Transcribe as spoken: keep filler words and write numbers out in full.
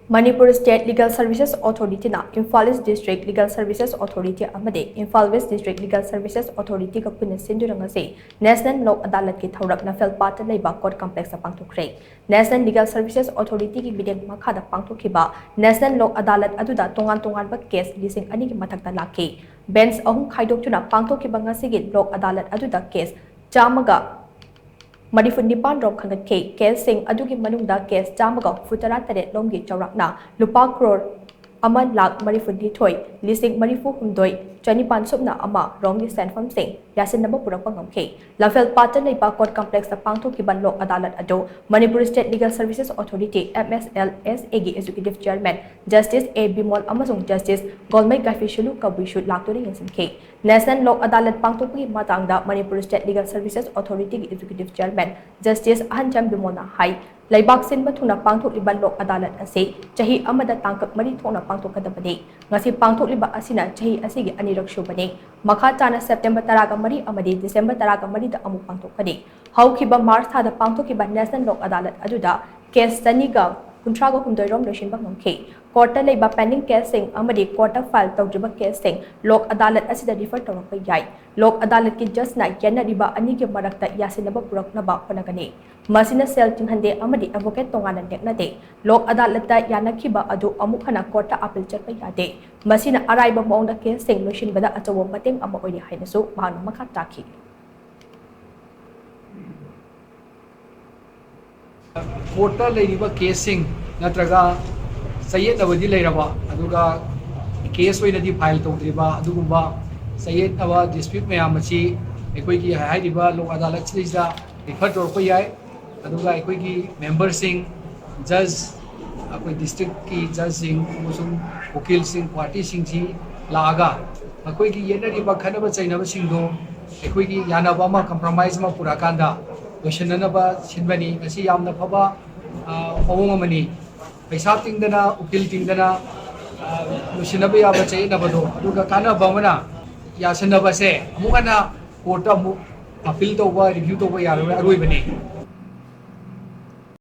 Manipur state legal services ꯑꯣꯊꯣꯔꯤꯇꯤꯅ Imphal east district legal services authority ꯑꯃꯗꯤ Imphal west district legal services ꯑꯣꯊꯣꯔꯤꯇꯤꯒ ꯄꯨꯟꯅ ꯁꯤꯟꯗꯨꯅ ꯉꯁꯤ ꯅꯦꯁꯅꯦꯜ ꯂꯣꯛ ꯑꯗꯥꯂꯠꯀꯤ ꯊꯧꯔꯝ ꯂꯝꯐꯦꯜ ꯄꯥꯠꯇ ꯂꯩꯕ ꯀꯣꯔꯠ ꯀꯝꯄ꯭ꯂꯦꯛꯁꯇ ꯄꯥꯡꯊꯣꯛꯈ꯭ꯔꯦ꯫ ꯅꯦꯁꯅꯦꯜ ꯂꯤꯒꯦꯜ ꯁꯔꯚꯤꯁꯦꯁ ꯑꯣꯊꯣꯔꯤꯇꯤꯒꯤ ꯃꯤꯠꯌꯦꯡ ꯃꯈꯥꯗ ꯄꯥꯡꯊꯣꯛꯈꯤꯕ ꯅꯦꯁꯅꯦꯜ ꯂꯣꯛ ꯑꯗꯥꯂꯠ ꯑꯗꯨꯗ ꯇꯣꯉꯥꯟ ꯇꯣꯉꯥꯟꯕ ꯀꯦꯁ ꯂꯤꯁꯤꯡ ꯑꯅꯤꯒꯤ ꯃꯊꯛꯇ ꯂꯥꯛꯈꯤ꯫ ꯕꯦꯟꯆ ꯑꯍꯨꯝ ꯈꯥꯏꯗꯣꯛꯇꯨꯅ ꯄꯥꯡꯊꯣꯛꯈꯤꯕ ꯉꯁꯤꯒꯤ ꯂꯣꯛ ꯑꯗꯥꯂꯠ ꯑꯗꯨꯗ ꯀꯦꯁ ꯆꯥꯝꯃꯒ ꯃꯔꯤꯐꯨ ꯅꯤꯄꯥꯟ ꯔꯣꯝ ꯈꯟꯒꯠꯈꯤ꯫ ꯀꯦꯁꯁꯤꯡ ꯑꯗꯨꯒꯤ ꯃꯅꯨꯡꯗ ꯀꯦꯁ ꯆꯥꯝꯃꯒ ꯍꯨꯝꯐꯨ ꯇꯔꯥ ꯇꯔꯦꯠ ꯂꯣꯝꯒꯤ ꯆꯥꯎꯔꯥꯛꯅ ꯂꯨꯄꯥ ꯀ꯭ꯔꯣꯔ ꯑꯃ ꯂꯥꯈ ꯃꯔꯤꯐꯨ ꯅꯤꯊꯣꯏ ꯂꯤꯁꯤꯡ ꯃꯔꯤꯐꯨ ꯍꯨꯝꯗꯣꯏ ꯆꯅꯤꯄꯥꯟ ꯁꯨꯞꯅ ꯑꯃ ꯔꯣꯝꯒꯤ ꯁꯦꯟꯐꯝꯁꯤꯡ ꯌꯥꯁꯤꯟꯅꯕ ꯄꯨꯔꯛꯄ ꯉꯝꯈꯤ꯫ ꯂꯝꯐꯦꯜ ꯄꯥꯠꯇ ꯂꯩꯕ ꯀꯣꯔꯠ ꯀꯝꯄ꯭ꯂꯦꯛꯁꯇ ꯄꯥꯡꯊꯣꯛꯈꯤꯕ ꯂꯣꯛ ꯑꯗꯥꯂꯠ ꯑꯗꯨ Manipur state legal services authority, M S L S ꯑꯦꯒꯤ executive chairman justice A Bimol ꯑꯃꯁꯨꯡ ꯖꯁꯇꯤꯁ ꯒꯣꯜꯃꯩ ꯒꯥꯏꯐꯤꯁꯨꯂꯨ ꯀꯕꯨꯏꯁꯨ ꯂꯥꯛꯇꯨꯅ ꯌꯦꯡꯁꯤꯟꯈꯤ꯫ ꯅꯦꯁꯅꯦꯜ ꯂꯣꯛ ꯑꯗꯥꯂꯠ ꯄꯥꯡꯊꯣꯛꯄꯒꯤ ꯃꯇꯥꯡꯗ ꯃꯅꯤꯄꯨꯔ ꯁ꯭ꯇꯦꯠ ꯂꯤꯒꯦꯜ ꯁꯔꯚꯤꯁꯦꯁ ꯑꯣꯊꯣꯔꯤꯇꯤꯒꯤ ꯑꯦꯛꯖꯤꯀ꯭ꯌꯨꯇꯤꯚ ꯆꯤꯌꯔꯃꯦꯟ ꯖꯁꯇꯤꯁ ꯑꯍꯟꯆꯝ ꯕꯤꯃꯣꯜꯅ ꯍꯥꯏ, ꯂꯩꯕꯥꯛ ꯁꯤꯟꯕ ꯊꯨꯡꯅ ꯄꯥꯡꯊꯣꯛꯂꯤꯕ ꯂꯣꯛ ꯑꯗꯥꯂꯠ ꯑꯁꯤ ꯆꯍꯤ ꯑꯃꯗ ꯇꯥꯡꯀꯛ ꯃꯔꯤ ꯊꯣꯛꯅ ꯄꯥꯡꯊꯣꯛꯀꯗꯕꯅꯤ꯫ ꯉꯁꯤ ꯄꯥꯡꯊꯣꯛꯂꯤꯕ ꯑꯁꯤꯅ ꯆꯍꯤ ꯑꯁꯤꯒꯤ ꯑꯅꯤꯔꯛ ꯁꯨꯕꯅꯤ꯫ ꯃꯈꯥ ꯇꯥꯅ ꯁꯦꯞꯇꯦꯝꯕꯔ ꯇꯔꯥꯒ ꯃꯔꯤ ꯑꯃꯗꯤ ꯗꯤꯁꯦꯝꯕꯔ ꯇꯔꯥꯒ ꯃꯔꯤꯗ ꯑꯃꯨꯛ ꯄꯥꯡꯊꯣꯛꯀꯅꯤ꯫ ꯍꯧꯈꯤꯕ ꯃꯥꯔꯆ ꯊꯥꯗ ꯄꯥꯡꯊꯣꯛꯈꯤꯕ ꯅꯦꯁꯅꯦꯜ ꯂꯣꯛ ꯑꯗꯥꯂꯠ ꯑꯗꯨꯗ ꯀꯦꯁ ꯆꯅꯤꯒ ꯀꯨꯟꯊ꯭ꯔꯥꯒ ꯍꯨꯝꯗꯣꯏ ꯔꯣꯝ ꯂꯣꯏꯁꯤꯟꯕ ꯉꯝꯈꯤ꯫ ꯀꯣꯔꯠꯇ ꯂꯩꯕ ꯄꯦꯟꯗꯤꯡ ꯀꯦꯁꯁꯤꯡ ꯑꯃꯗꯤ ꯀꯣꯔꯠꯇ ꯐꯥꯏꯜ ꯇꯧꯗ꯭ꯔꯤꯕ ꯀꯦꯁꯁꯤꯡ ꯂꯣꯛ ꯑꯗꯥꯂꯠ ꯑꯁꯤꯗ ꯔꯤꯐꯔ ꯇꯧꯔꯛꯄ ꯌꯥꯏ꯫ ꯂꯣꯛ ꯑꯗꯥꯂꯠꯀꯤ ꯖꯖꯅ ꯌꯦꯠꯅꯔꯤꯕ ꯑꯅꯤꯒꯤ ꯃꯔꯛꯇ ꯌꯥꯁꯤꯟꯅꯕ ꯄꯨꯔꯛꯅꯕ ꯍꯣꯠꯅꯒꯅꯤ꯫ ꯃꯁꯤꯅ ꯁꯦꯜ ꯇꯤꯡꯍꯟꯗꯦ ꯑꯃꯗꯤ ꯑꯦꯗꯚꯣꯀꯦꯠ ꯇꯣꯉꯥꯟꯅ ꯅꯦꯛꯅꯗꯦ꯫ ꯂꯣꯛ ꯑꯗꯥꯂꯠꯇ ꯌꯥꯅꯈꯤꯕ ꯑꯗꯨ ꯑꯃꯨꯛ ꯍꯟꯅ ꯀꯣꯔꯠꯇ ꯑꯄꯤꯜ ꯆꯠꯄ ꯌꯥꯗꯦ꯫ ꯃꯁꯤꯅ ꯑꯔꯥꯏꯕ ꯃꯑꯣꯡꯗ ꯀꯦꯁꯁꯤꯡ ꯂꯣꯏꯁꯤꯟꯕꯗ ꯑꯆꯧꯕ ꯃꯇꯦꯡ ꯑꯃ ꯑꯣꯏꯔꯤ ꯍꯥꯏꯅꯁꯨ ꯃꯍꯥꯛꯅ ꯃꯈꯥ ꯇꯥꯈꯤ꯫ ꯀꯣꯔꯠꯇ ꯂꯩꯔꯤꯕ ꯀꯦꯁꯁꯤꯡ ꯅꯠꯇ꯭ꯔꯒ ꯆꯌꯦꯠꯅꯕꯗꯤ ꯂꯩꯔꯕ, ꯑꯗꯨꯒ ꯀꯦꯁ ꯑꯣꯏꯅꯗꯤ ꯐꯥꯏꯜ ꯇꯧꯗ꯭ꯔꯤꯕ ꯑꯗꯨꯒꯨꯝꯕ ꯆꯌꯦꯠꯅꯕ, ꯗꯤꯁꯄ꯭ꯌꯨꯠ ꯃꯌꯥꯝ ꯑꯁꯤ ꯑꯩꯈꯣꯏꯒꯤ ꯍꯥꯏꯔꯤꯕ ꯂꯣꯛ ꯑꯗꯥꯂꯠꯁꯤꯗꯩꯁꯤꯗ ꯔꯤꯐꯔ ꯇꯧꯔꯛꯄ ꯌꯥꯏ꯫ ꯑꯗꯨꯒ ꯑꯩꯈꯣꯏꯒꯤ ꯃꯦꯝꯕꯔꯁꯤꯡ, ꯖꯖ, ꯑꯩꯈꯣꯏ ꯗꯤꯁꯇ꯭ꯔꯤꯛꯀꯤ ꯖꯖꯁꯤꯡ ꯑꯃꯁꯨꯡ ꯎꯀꯤꯜꯁꯤꯡ, ꯄꯥꯔꯇꯤꯁꯤꯡꯁꯤ ꯂꯥꯛꯑꯒ ꯃꯈꯣꯏꯒꯤ ꯌꯦꯠꯅꯔꯤꯕ ꯈꯠꯅꯕ ꯆꯩꯅꯕꯁꯤꯡꯗꯣ ꯑꯩꯈꯣꯏꯒꯤ ꯌꯥꯅꯕ ꯑꯃ, ꯀꯝꯄ꯭ꯔꯣꯃꯥꯏꯁ ꯑꯃ ꯄꯨꯔꯛꯑꯀꯥꯟꯗ ꯂꯣꯏꯁꯤꯟꯅꯅꯕ ꯁꯤꯟꯕꯅꯤ꯫ ꯃꯁꯤ ꯌꯥꯝꯅ ꯐꯕ, ꯑ, ꯃꯑꯣꯡ ꯑꯃꯅꯤ꯫ ꯄꯩꯁꯥ ꯇꯤꯡꯗꯅ, ꯎꯀꯤꯜ ꯇꯤꯡꯗꯅ, ꯑ, ꯂꯣꯏꯁꯤꯟꯅꯕ ꯌꯥꯕ ꯆꯌꯦꯠꯅꯕꯗꯣ, ꯑꯗꯨꯒ ꯀꯥꯟꯅꯕ ꯑꯃꯅ ꯌꯥꯁꯤꯟꯅꯕꯁꯦ ꯑꯃꯨꯛ ꯍꯟꯅ ꯀꯣꯔꯠꯇ ꯑꯃꯨꯛ ꯑꯄꯤꯜ ꯇꯧꯕ, ꯔꯤꯚ꯭ꯌꯨ ꯇꯧꯕ ꯌꯥꯔꯔꯣꯏ, ꯑꯔꯣꯏꯕꯅꯤ꯫